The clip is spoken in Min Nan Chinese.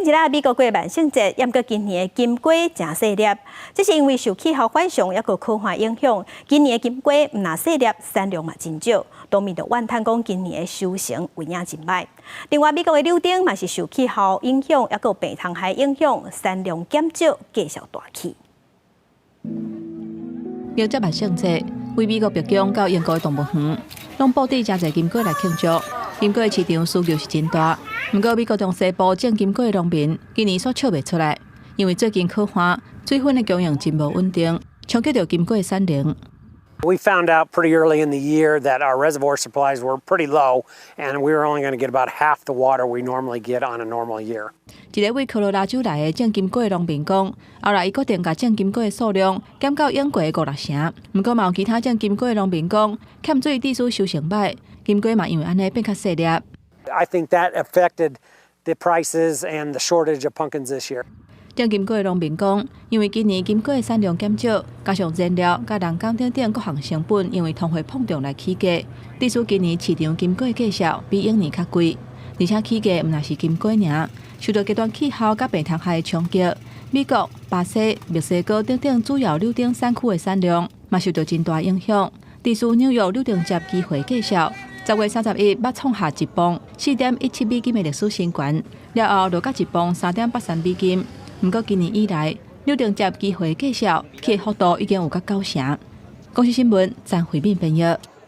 期六美國過萬聖節，毋過今年的金瓜誠細粒，這是因為受氣候反常抑閣乾旱影響，今年的金瓜毋但細粒，產量嘛真少。農民就怨嘆講，今年的收成有影真䆀。另外，美國的柳丁嘛是受氣候影響，抑閣病蟲害影響，產量減少，價數大起。迎接萬聖節，對美國白宮到英國的動物園，攏佈置誠濟金瓜來慶祝。金瓜市場需求是真大，毋過美國中西部種金瓜的農民今年煞笑袂出來，因為最近乾旱，水分的供應真無穩定，衝擊著金瓜的產能。 We found out pretty early in the year that our reservoir supplies were pretty low, and we were only going to get about half the water we normally get on a normal year. 一个位科羅拉州來的種金瓜的農民講，後來伊決定共種金瓜的數量減到往過的五六成。毋過嘛有其他種金瓜的農民講，欠水致使收成䆀，金瓜嘛因為按呢變較細粒。 I think that affected the prices and the shortage of pumpkins this year. 種金瓜的農民講，因為今年金瓜的產量減少，加上燃料、佮人工等等各項成本，因為通貨膨脹來起價，致使今年市場金瓜價數比往年較貴。而且起價毋但是金瓜爾，受著極端氣候佮病蟲害的衝擊，美國、巴西、墨西哥等等主要柳丁產區的產量嘛受著真大影響，致使紐約柳丁汁期貨價數10月31捌創下一磅4.17美金的歷史新高，了後落到一磅3.83美金。毋過今年以來，柳丁汁期貨價數起的幅度已經有甲九成。公視新聞張惠敏編譯。